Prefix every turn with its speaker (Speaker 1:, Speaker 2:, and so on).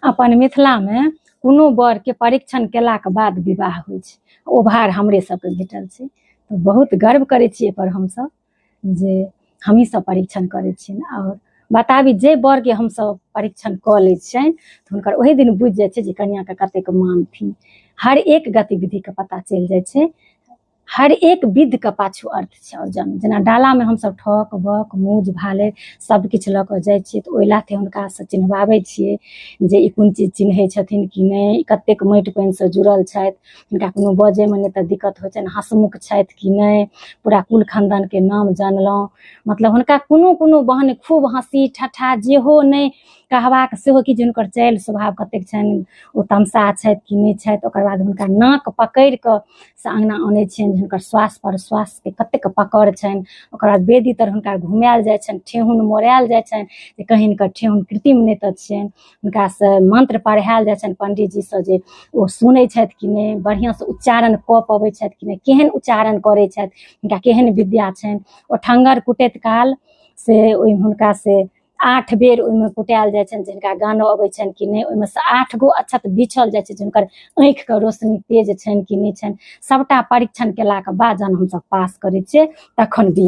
Speaker 1: अपन मिथिलामे कोनो वरके परीक्षण केलाके बाद विवाह होइ छै। ओ भार हमरे सबके भेटल छै, तऽ बहुत गर्व करै छियै एहिपर हमसब जे हमही सब परीक्षण करै छियनि। आओर बताबी जे वरके हमसब परीक्षण कऽ लै छियनि तऽ हुनकर ओहि दिन बुझि जाइ छै जे कनिआँके कतेक मानथिन। हर एक गतिविधिके पता चलि जाइ छै, हर एक विधके पाछू अर्थ छै। आओर जन जेना डालामे हमसब ठक बक मूज भाले सब किछु लऽ कऽ जाइ छियै तऽ ओहि लाथे हुनकासँ चिन्हबाबै छियै जे ई कोन चीज चिन्है छथिन कि नहि, कतेक माटि पानिसँ जुड़ल छथि, हुनका कोनो बजैमे नहि तऽ दिक्कत होइ छनि, हँसमुख छथि कि नहि, पूरा कुल खानदानके नाम जानलहुँ। मतलब हुनका कोनो कोनो बहाने खूब हँसी ठट्ठा जेहो नहि कहबाक सेहो कि जे हुनकर चालि स्वभाव कतेक छनि, ओ तमसा छथि कि नहि छथि। ओकर बाद हुनका नाक पकड़ि कऽ से अङ्गना अनै छियनि जे हुनकर श्वास प्रश्वासके कतेक पकड़ छनि। ओकर बाद वेदी तर हुनका घुमायल जाइ छनि, ठेहुन मोड़ायल जाइ छनि जे कहीं हिनकर ठेहुन कृत्रिम नहि तऽ छियनि। हुनकासँ मन्त्र पढ़ायल जाइ छनि पण्डीजीसँ जे ओ सुनै छथि कि नहि, बढ़िआँसँ उच्चारण कऽ पबै छथि कि नहि, केहन उच्चारण करै छथि, हुनका केहन विद्या छनि। ओ ठङ्गर कुटैत काल से ओहि हुनका से 8 बेर ओहिमे कुटायल जाइ छनि जे हिनका गानो अबै छनि कि नहि। ओहिमे से 8 गो अक्षत बिछल जाइ छै जे हुनकर आँखिके रोशनी तेज छनि कि नहि छनि। सबटा परीक्षण केलाके बाद जहन हमसब पास करै छियै तखन बियाह।